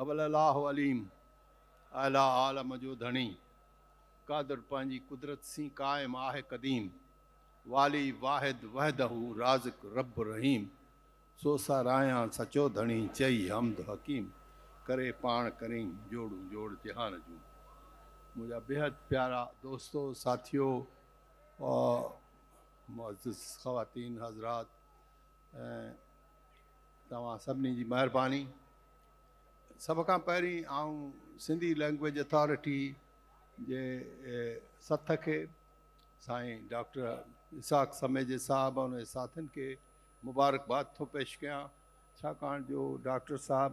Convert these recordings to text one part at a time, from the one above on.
اول الله عليم، اعليٰ عالم جو ڌڻي، قادر پنهنجي قدرت سين قائم آهي قديم، والي واحد وحده رازق رب رحيم، سو ساراهيان سچو ڌڻي چئي حمد حڪيم، ڪري پاڻ ڪريم جوڙون جوڙ جهان جون. منهنجا بيحد پيارا دوستو، ساٿيو، معزز خواتين حضرات، توهان سڀني جي مهرباني. سڀ کان پهرين آئون سنڌي لينگويج اٿارٽي جي سٿ کي، سائين ڊاڪٽر اسحاق سميجي صاحب ۽ ان جي ساٿين کي مبارڪباد ٿو پيش ڪيان، ڇاڪاڻ جو ڊاڪٽر صاحب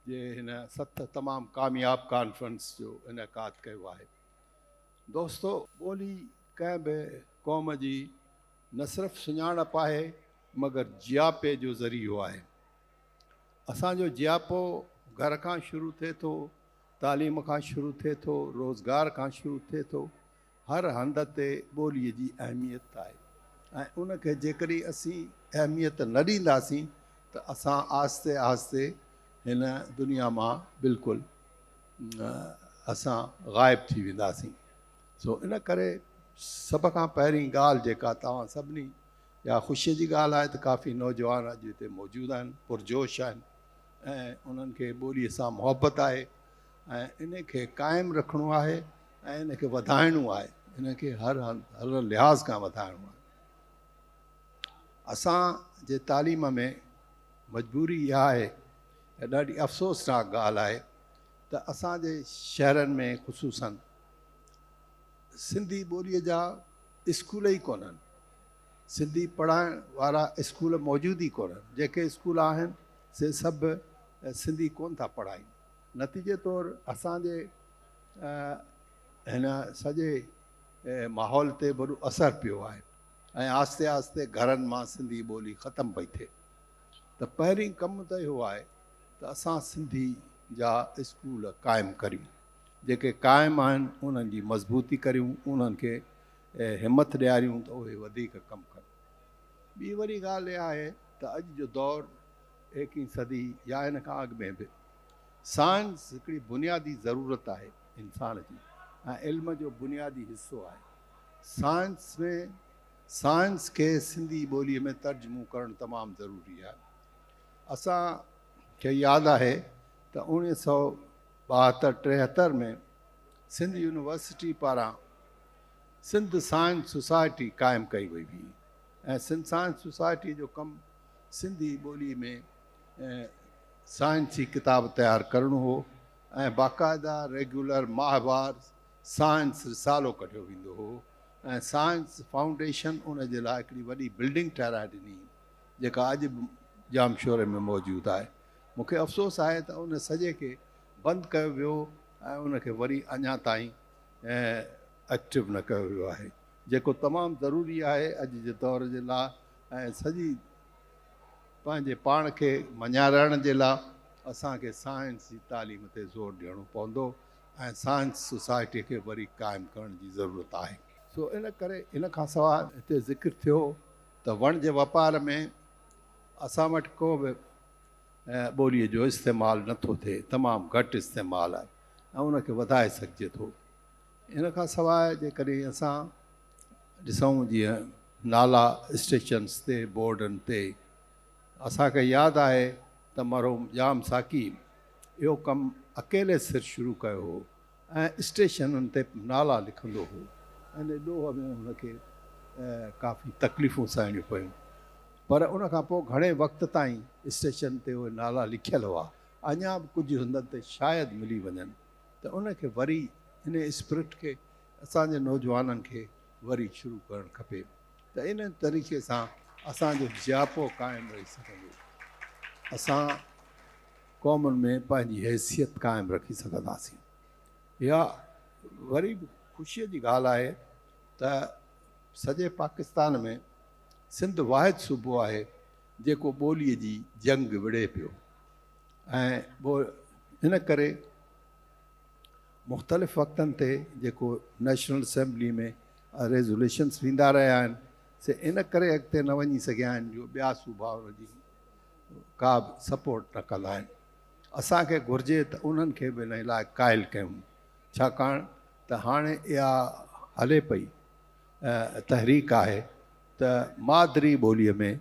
جي هن سٿ تمام ڪامياب ڪانفرنس جو انعقاد ڪيو آهي. دوستو، ٻولي ڪنهن به قوم جي نه صرف سڃاڻپ آهي مگر جياپي جو ذريعو آهي. اسان جو جياپو گهر کان شروع ٿئي ٿو، تعليم کان شروع ٿئي ٿو، روزگار کان شروع ٿئي ٿو. هر هنڌ تي ٻوليء جي اهميت آهي ۽ ان کي جيڪڏهن اسين اهميت نه ڏينداسين ته اسان آهستي آهستي هن دنيا مان بلڪل اسان غائب ٿي وينداسين. سو ان ڪري سڀ کان پهرين ڳالهه جيڪا توهان سڀني يا خوشيء جي ڳالهه آهي ته ڪافي نوجوان اڄ هتي موجود آهن، پرجوش آهن ۽ انهن کي ٻوليء سان محبت آهي ۽ ان کي قائم رکڻو آهي ۽ ان کي وڌائڻو آهي، ان کي هر هنڌ هر لحاظ کان وڌائڻو آهي. اسان جي تعليم ۾ مجبوري اها آهي ۽ ڏاڍي افسوسناڪ ڳالهه آهي ته اسان جي شهرن ۾ خصوصاً سنڌي ٻوليء جا اسڪول ئي ڪونهن. سنڌي پڙهائڻ وارا اسڪول موجود ئي ڪونهن. جيڪي اسڪول آهن سي سڀ سنڌي ڪونه ٿا پڙهائين. نتيجي طور اسان جي هن سڄي ماحول تي وڏو اثر پيو آهي ۽ آهستي آهستي گهرن مان سنڌي ٻولي ختم پئي ٿئي. ته پهرين ڪم ته اهو آهي ته اسان سنڌي جا اسڪول قائم ڪريون. جيڪي قائم آهن انهن جي مضبوطي ڪريون، انهن کي همٿ ڏياريون ته اهي وڌيڪ ڪم ڪن. ٻي وري ڳالهه اها آهي ته اڄ جو دور ايڪهين صدي يا ان کان اڳ ۾ به سائنس هڪڙي بنيادي ضرورت آهي انسان جي ۽ علم جو بنيادي حصو آهي. سائنس ۾ سائنس کي سنڌي ٻوليء ۾ ترجمو ڪرڻ تمام ضروري آهي. اسان کي ياد آهي ته 1972 73 ۾ سنڌ يونيورسٽي پاران سنڌ سائنس سوسائٽي قائم ڪئي وئي هئي ۽ سنڌ سائنس سوسائٽي جو ڪم سنڌي ٻولي ۾ سائنسي ڪتاب تيار ڪرڻو هو ۽ باقاعده ريگيولر ماهوار سائنس رسالو ڪڍيو ويندو هو ۽ سائنس فائونڊيشن ان جي لاء هڪڙي وڏي بلڊنگ ٺهرائي ڏني جيڪا اڄ به ڄامشوري ۾ موجود آهي. مون کي افسوس آهي ته ان سڄي کي بند ڪيو ويو ۽ ان کي وري اڃا تائين ايڪٽو نه ڪيو ويو آهي جيڪو تمام ضروري آهي اڄ جي دور جي لاء ۽ سڄي پنهنجي پاڻ کي مڃارائڻ جي لاء اسان کي سائنس جي تعليم تي زور ڏيڻو پوندو ۽ سائنس سوسائٽي کي وري قائم ڪرڻ جي ضرورت آهي. سو ان ڪري ان کان سواء هتي ذڪر ٿيو ته وڻج واپار ۾ اسان وٽ ڪو به ٻوليء جو استعمال نه ٿو ٿئي، تمام گهٽ استعمال آهي ۽ ان کي وڌائي سگهجي ٿو. ان کان سواء جيڪڏهن اسان ڏسون جيئن نالا اسٽيشنس تي بورڊن تي اسان کي ياد آهي ته مرحوم ڄام ساقي اهو ڪم اڪيلي سر شروع ڪيو هو ۽ اسٽيشنن تي نالا لکندو هو. ان ڏوهه ۾ هن کي ڪافي تڪليفون سهڻيون پيون. پر ان کان پوء گهڻي وقت تائين اسٽيشن تي اهي نالا لکيل هئا. اڃا به ڪجهه هنڌن تي شايد ملي وڃن ته ان کي وري ان اسپرٽ کي اسان جي نوجوانن کي وري شروع ڪرڻ کپي ته ان طريقي سان اسان جو جياپو قائم رهي سگهندو. اسان قومن ۾ پنهنجي حيثيت قائم رکي سگهنداسين. اها وري به خوشيء جي ڳالهه آهي ته سڄي پاڪستان ۾ سنڌ واحد صوبو آهي جيڪو ٻوليء جي جنگ وڙهي پيو ۽ ان ڪري مختلف وقتن تي جيڪو نيشنل اسيمبلي ۾ ريزوليشنس ويندا رهيا آهن سي ان ڪري اڳتي نه وڃي سگهيا آهن جو ٻيا صوبا ان جي ڪا به سپورٽ نه ڪندا آهن. اسان کي گهرجي ته انهن کي به ان لاء قائل ڪيون، ڇاڪاڻ ته هاڻي اها هلي پئي تحريڪ آهي ته مادري ٻوليء ۾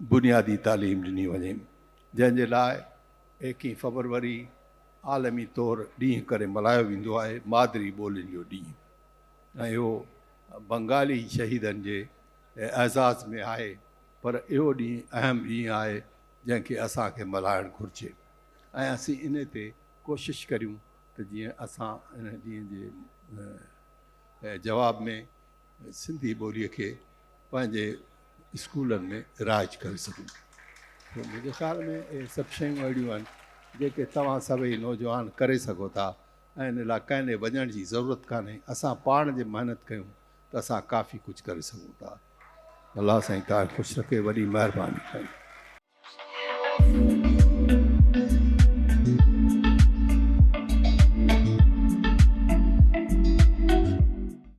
بنيادي تعليم ڏني وڃي، جنهن جي لاء ايڪيهين فبروري عالمي طور ڏينهن ڪري ملهايو ويندو آهي، مادري ٻولين جو ڏينهن ۽ اهو بنگالي شهيدن جي اعزاز ۾ آهي، پر اهو ڏينهن اهم ڏينهن آهي جنهن کي اسان کي ملهائڻ گهرجي ۽ اسين انهي تي ڪوشش ڪريون ته جيئن اسان ان ڏينهن جي جواب ۾ سنڌي ٻوليء کي پنهنجي اسڪولن ۾ رائج ڪري سگهون. منهنجي خيال ۾ اهي سڀ شيون اهڙيون آهن جيڪي توهان سڀئي نوجوان ڪري سگهو ٿا ۽ ان لاء ڪنهن ڏي وڃڻ جي ضرورت ڪانهي. اسان پاڻ جي محنت ڪيون ته اسان ڪافي ڪجهه ڪري سگهون ٿا. الله سائين توهان کي خوش رکي. وڏي مهرباني سائين.